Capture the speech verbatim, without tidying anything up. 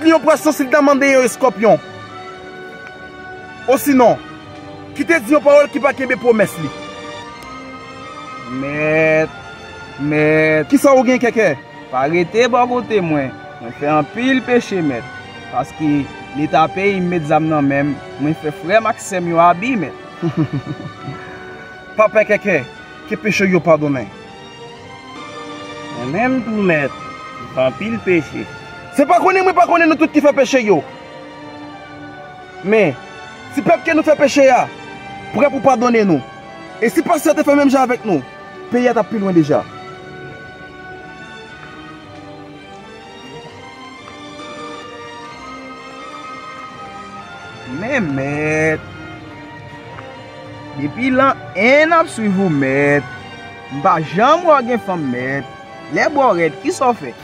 li yon pwason si l ta mande yon eskòpyon. Osinon, ki te di yon pawòl ki pa kenbe pwomès li. Mèt, mèt. Kisa ou gen, Kèkè? Pa rete bò kote mwen. Mwen fè anpil peche, mèt. Paske Leta peyi m met zam nan men m, mwen fè frè m ak sè m yo abi, mèt. Pa pè, Kèkè, ke peche yo padonnen. Mwen menm tou, mèt, m fè anpil peche. Se pa konnen mwen pa konnen nou tout ki fè peche yo. Men, si pèp ke nou fè peche a prè pou padonnen nou, e si pastè te fè menm jan avèk nou, peyi a t ap pi lwen deja. Men mèt, depi lan en n ap swiv ou, mèt. M pa janm wè w gen fanm, mèt. Lè bò rèd, kisa w fè?